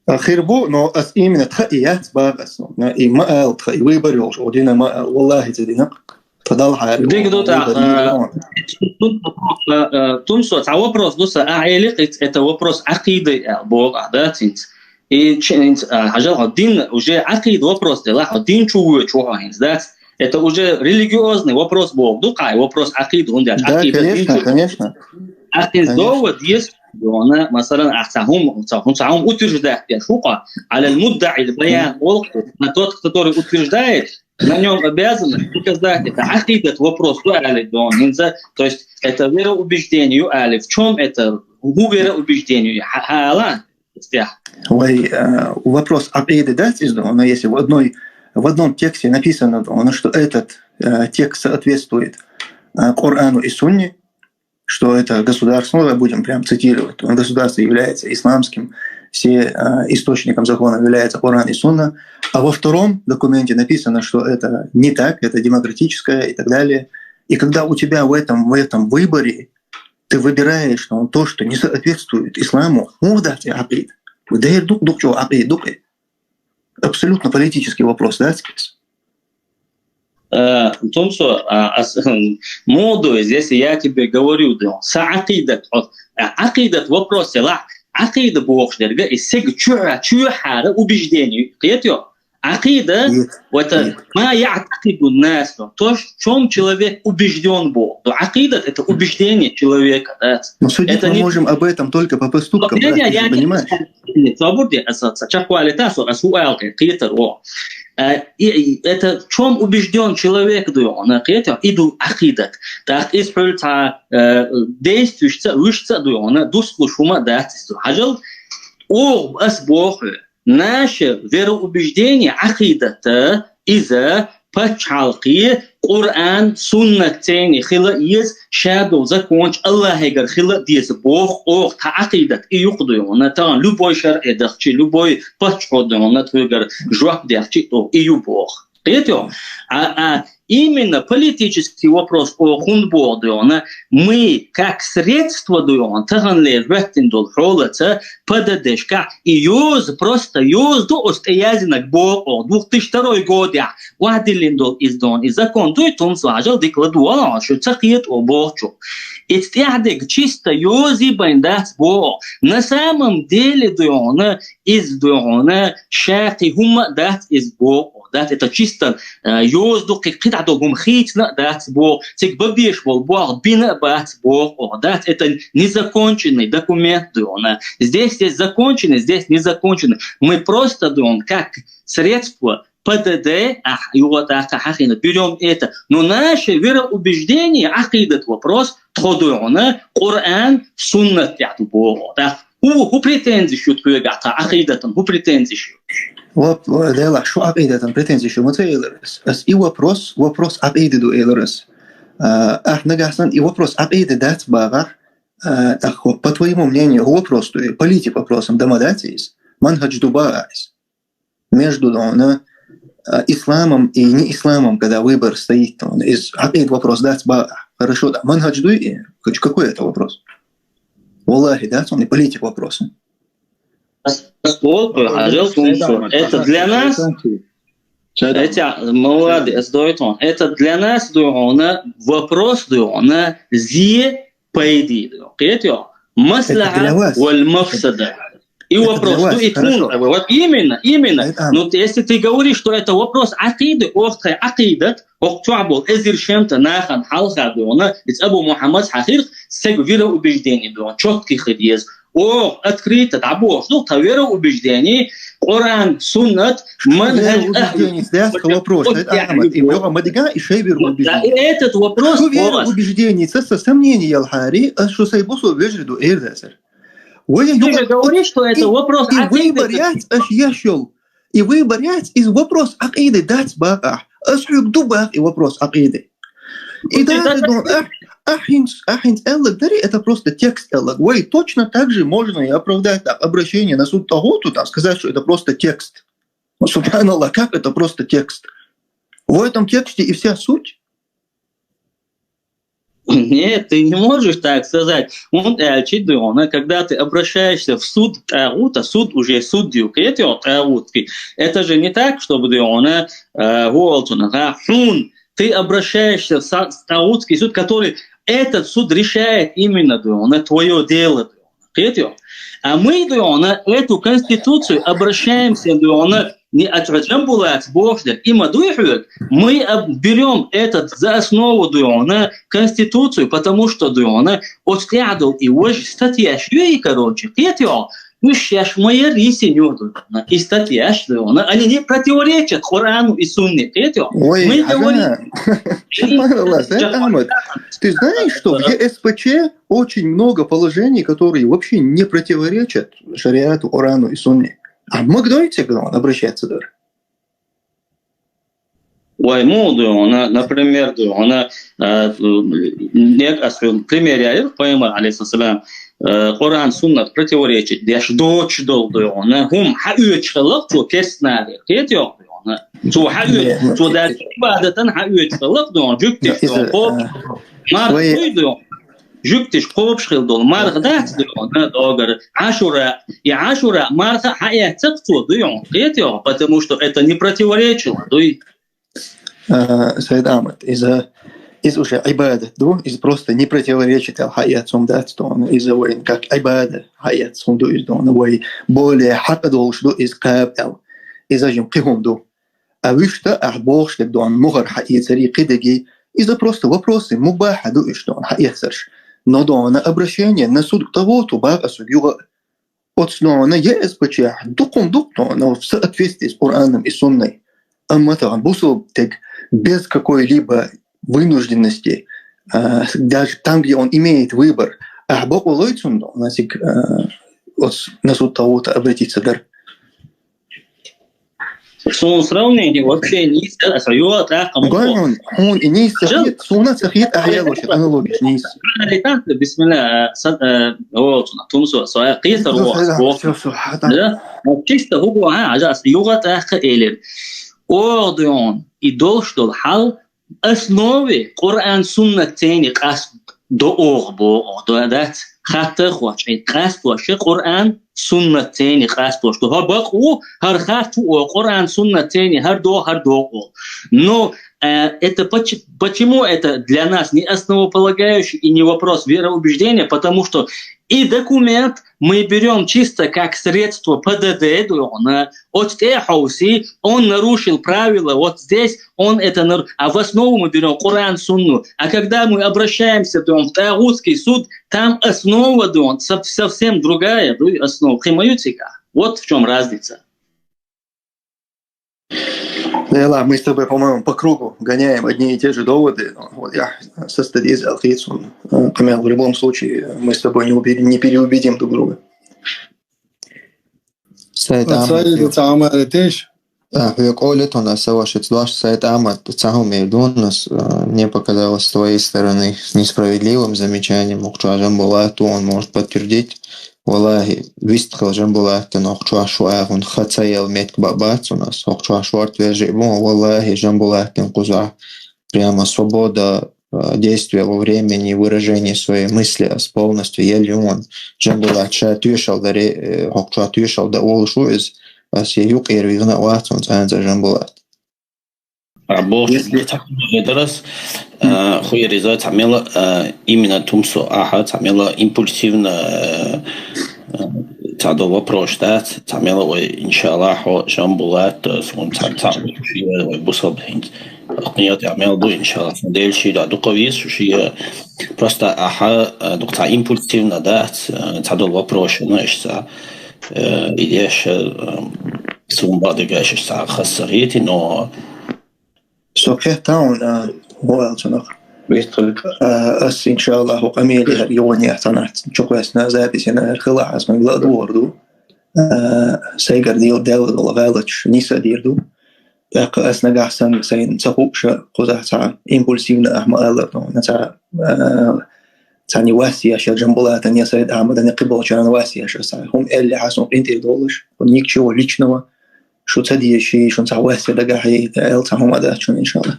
А, хир бу, но ас именно тха и яц бах ас. Но и ма ал тха, и выбор йолуш, о дина ма ал, валлахи, ца дина. Тха далхьари. Диг ду тха, выбор йолуш. Тумсо, цхьа вопрос ду са, а, элик, это вопрос акъиды, а, бо, а, да, цинц. И чинц, а, хьажал, хьо дин уже акъида вопрос дела, хьо дин чу вуьйчу хьо хӀинца, дац? Это уже религиозный вопрос боху, ду кхай, вопрос акъида, хӀунда аьлча, да, акъида дин чу. Конечно, конечно. Акъида довод есть, масалан, а, цхьа хӀума, цхьа хӀума утверждать деш ву кхо, алал муддаи баян, олу, на тот, который утверждает, на нём обязан доказать это. Акъидат вопрос ду али дон, хӀинца, то есть это вероубеждение ю али. В чём это? ХӀун вероубеждение ю? Хьа-, хьала? Вай, э, вопрос акъиды дац из, но если в одной, в одном тексте написано, то, ну, что этот, э, текст соответствует, э, Корану и Сунне, что это государство, ну, давай будем прям цитировать, то государство является исламским, все, э, источником закона является Коран и Сунна, а во втором документе написано, что это не так, это демократическое и так далее. И когда у тебя в этом, в этом выборе ты выбираешь, ну, то, что не соответствует исламу, ну, да, ты акъид. Да, дук, дук, чё, акъид, дук. Абсолютно политический вопрос, да, скис? Э, Тумсо, а, ас-, муду, если я тебе говорю, да, са акъидат, а, акъидат вопрос, ла, акъида бохуш дерга, и сега чуьра, чуьхьара убеждение, кхетё? Акъида, нет, вот, э, нет. Ма яътакъиду нас, то, в чём человек убеждён был. То акъидат — это убеждение человека, да. Но судить это мы не можем об этом только по поступкам, да, ты же понимаешь? Собур де, а, са, са, чакхвалита, со, а, суал, э, кхетар, о. Э, и, и это в чём убеждён человек, ду, он, э, кхетар, и ду акъидат. Так, из пульта, э, действующий ца, вуьш ца, ду, он, э, дускуш хӀума дац, из ду. Хьажал, о, ас боху. Наша вероубеждение, акъидата, иза пачхьалкхе, Къуръан, суннат цӀена хила еза, ша долу закончу Аллахьегара хила деза боху, оха тхан акъидат и юкъа дуй хьуна, тахана любой шарӀе дахчи, любой паччахьо дуй хьуна, тхуьгара жоп дехчи, оха и ю боху. Кхетий хьо? А, а, именно политический вопрос оха хӀунда боху дуй хьуна, мы, как средство дуй хьуна, таханлера хӀоьттина долу хьолаца, П Д Д-шкахь и йоза, просто йоза ду оцу тӀе яздинарг боху оха, двух тысяч второй годехь охьадиллина долу иза дуй хьуна, и закон дуй, тумсо хьажал дика ладогӀал хьо, шу ца кхета оха бохучух. Иза тӀаьхьа дерг чисто йоза бен дац боху оха. На самом деле дуй хьуна, иза дуй хьуна, ша кхин хӀумма а дац иза боху оха. Дац, это чисто, э, йоза ду, кхин кхидӀа долу хӀума хийцина а дац боху, цига бан безаш болу болх бина а бац боху оха. Дац, это незаконченный документ дуй хьуна. Здесь есть законченный, здесь незаконченный. Мы просто дуй хьуна как средство П Д Д, а, юха тӀаккха хьахийна, берём это. Но наше вероубеждение, акъидат вопрос, тхо дуй хьуна, Къуръан, суннат тӀехь ду боху. ТӀаккха хӀу, хӀу претензиш ю тхоьгахь, тхан акъидатан хӀу претензиш ю? Вот, э, делахь, шу акъидатан претензиш ю, ма ца элира ас. Ас и вопрос, вопрос акъиды ду элира ас. А, ахь нагахь санна и вопрос акъиды дац бахахь, а, ахь, по твоему мнению, вопрос ду, политик вопросом дома дац иза, манхадж ду бахахь иза. Между, ну, э, исламом и не исламом, когда выбор стоит, ну, из акъид вопрос дац бахахь. Хорошо, да. Манхадж дуй, и хоть какой это вопрос? Валлахи, дац, он и политик вопросом. Ас, ас олу, хьажал, тумсо. Это для нас, эти, молодец, ас дойт хьуна. Это для нас дуй хьуна, вопрос дуй хьуна, зе пайди дуй хьуна. Кхетий хьо? Маслахьа вал мафсада. И вопрос, ну, и тхуна, вот именно, именно. Ну, если ты говоришь, что это вопрос акъиды, оха тхайн акъидат, оха чохь болу эзар шемта нахана хьалха дуй хьуна, иза Абу Мухьаммад хьахийра, стеган вероубеждение дуй хьуна, чёткий хир еза. Оха открыто дӀабохуш ду тхан вероубеждение, Къуръан, суннат, манхадж ахьлу. Вероубеждение, да, вопрос, это Ахмад, и бёга ма диган, и шай вероубеждение. Да, и этот вопрос. Шу вероубеждение, со, со сомнений ялхьари, а шу сай бусо вежарий ду, эр дацар. Ты же говоришь, что это вопрос акъиды. И выбор яц, аш еш йолу. И выбор яц, иза вопрос акъиды дац бахахь. Ас хьоьга ду бах и вопрос акъиды. И даже, ну, ахь, ахь хӀинца, ахь хӀинца аьлларг дарий, это просто текст аьлларг. Вай, точно так же можно и оправдать, так, обращение на суд тӀагӀуту, там, сказать, что это просто текст. Ну, субханаллах, как это просто текст? В этом тексте и вся суть. Нет, ты не можешь так сказать. Он, э, чит, дуй хьона, когда ты обращаешься в суд тагута, суд уже судью, кхетий хьо, тагутский. Это же не так, чтобы, дуй хьона, э, волчуна, ха, хун. Ты обращаешься в са- тагутский суд, который этот суд решает именно, дуй хьона, твое дело, дуй хьона. Кхетий хьо? А мы, дуй хьона, эту конституцию обращаемся, дуй хьона, не от Джамбулата бохуш дерг, и ма дуй хьоьга, мы об- берём этот за основу, дуй хьона, конституцию, потому что, дуй хьона, оцу тӀехь долу и важа статьяш ю и, короче, кхетий хьо, уьш шаьш ма яра йисина ю, дуй хьона, и статьяш, дуй хьона, они не противоречат Коръану и Сунне, кхетий хьо. Ой, мы говорим, Субханаллах, знаешь, Ахмад, ты знаешь, что в Е С П Ч очень много положений, которые вообще не противоречат шариату, Корану и Сунне. А мы к дойте, к обращаться даже. Ой, муха, дуй хьона, например, дуй хьона, э, нек ас пример яйра, пайхамар, алейхиссалам, э, Коран, суннат противоречить деш доцуш долу, дуй хьона, хӀума хьаоьцуш хилла цо керстанаре, кхетий хьо, дуй хьона. Цо хьаоьцуш, цо дац ибадатан хьаоьцуш хилла, дуй хьона, жуьгтиш, дуй хьона, кхобуш, марха, дуй хьона. Жуьгтиш кхобуш хилла долу марха дац, дуй хьона, догара, Ашура, и Ашура марха хьаэцна цо, дуй хьона, кхетий хьо, потому что это не противоречило, дуй. А, Сайд Ахмад, иза, иза уже ибадат ду, иза просто не противоречит аьлла хьаэцна хӀума дац, дуй хьона, иза вайн как ибадат хьаэцна хӀума ду иза, дуй хьона, вай более хьакъ долуш ду иза кхаба аьлла. Иза жим кхин хӀума ду. А вуьшта ахь бохуш дерг, дуй хьона, мухӀар хьаэцарий, кхидерг, иза просто вопросы мубахьа ду уьш, дуй хьона, хьаэцарш. Но, дуй хьона, обращение на суд к тагуту бакъ ас юха. Оцу, дуй хьона, Е С П Ч-хь дукха хӀума ду, дуй хьона, в соответствии с Кораном и Сунной. Амма, дуй хьона, бусалба стаг без какой-либо вынужденности, а, даже там, где он имеет выбор, ахь бакъо лой цунна, дуй хьона, цига, а, оцу на суд тагуту обратиться дар. Суна сравнение вообще нийса, аса юха тӀаккха ма хьуна, хьуна и нийса ца хета, суна ца хета ахь яллачу аналогиш нийса. Бисмилла, са, э, волчунах, тумсо, со, кхетар воху. Да? Чисто хӀуго, а, аса юха тӀаккха элира. Оха, дуй хьона, и долуш долу хьал, основе Къуръан, суннат цӀена къаст до оха боху, до дац. Хатта а хӀоттош, къастош Къуръан, суннат цӀена къастош ду. ХӀара бакъ ву, хӀара харц ву оха, Къуръан, суннат цӀена хӀара доху, хӀара доху. Но, э, это поч-, почему это для нас не основополагающий и не вопрос вероубеждения? Потому что и документ мы берём чисто как средство П Д Д, дуй хьона, оцу тӀе а хьовсий, он нарушил правила, вот здесь он это нар-, а в основу мы берём Коран, Сунну. А когда мы обращаемся, дуй хьона, в тагутский суд, там основа, дуй хьона, сов-, совсем другая, дуй, основа, кхин ма ю цигахь. Вот в чём разница. Да, Элла, мы с тобой, по-моему, по кругу гоняем одни и те же доводы. Вот я со стадии залхицун. Э, Камил, в любом случае, мы с тобой не убедим, не переубедим друг друга. Сайд Ахмад, Сайд ю-, Ахмад, теш? А, хьоьга къоле тхуна, аса вашица дош, Сайд Ахмад, цхьа хӀума эр ду хьуна, а, мне показалось, с твоей стороны несправедливым замечанием, хӀокху чохь Жамбулат, он может подтвердить. Валлахи, вистхила Жамбулатан хӀокху чохь шу агӀун ха ца яла меттиг ба-, бац у нас. ХӀокху чохь шорта вежарий бу, валлахи, Жамбулатан кхузахь прямо свобода, э, действия во времени, выражения своей мысли ас полностью елла ю хьуна. Жамбулат ша тоьшалла даре, э, хӀокху чохь тоьшалла дан олуш ву иза. Ас я юкъера вигна а вац хьуна цкъа а Жамбулат. А, боху, если цхьа хӀума дарас, а, хӀу яра иза цхьа мела, а, именно тумсо ахьа, цхьа мела импульсивно, а, а, цхьа до вопрос дац, цхьа мела вай, иншаллахь, хьо Жамбулат, а, суна цхьа, цхьа вай бусалба хӀинца. Кхин а цхьа мела ду, иншаллахь, сан Дела шийла дукха веза шу шига. Просто ахьа, а, дукха цхьа импульсивно дац, а, цхьа до вопрос, ну, иштта цхьа, э, и деш, а, суна бакъдерг аша иштта цхьа хаза ца хетий, но Со кхетта хьуна, а, хӀун аьлла цунах. Вистхуьлуш. А, ас, иншаллахь, хӀу къамеле хӀара йогӀанехь цхьанахь чукхоьссина, записина хӀара хилахь, ас вайга ла а догӀур ду. А, сайгара дийла даьлла долу гӀалаташ нийса а дийр ду. ТӀаккха ас нагахь санна сайна ца хууша кхузахь цхьа импульсивно ахьа ма-аллара, но цхьа, а, цхьаьна вас еш, я Жамбулатан, я Сайд Ахьмадан, я кхиболчарна вас еш, ас цхьа хӀума эллехь, ас хӀума къинтӀера долуш, ничего личного. Шу ца дезаш, шуна цхьа вас я дагахь, аьлла цхьа хӀума а дац шуна, иншаллахь.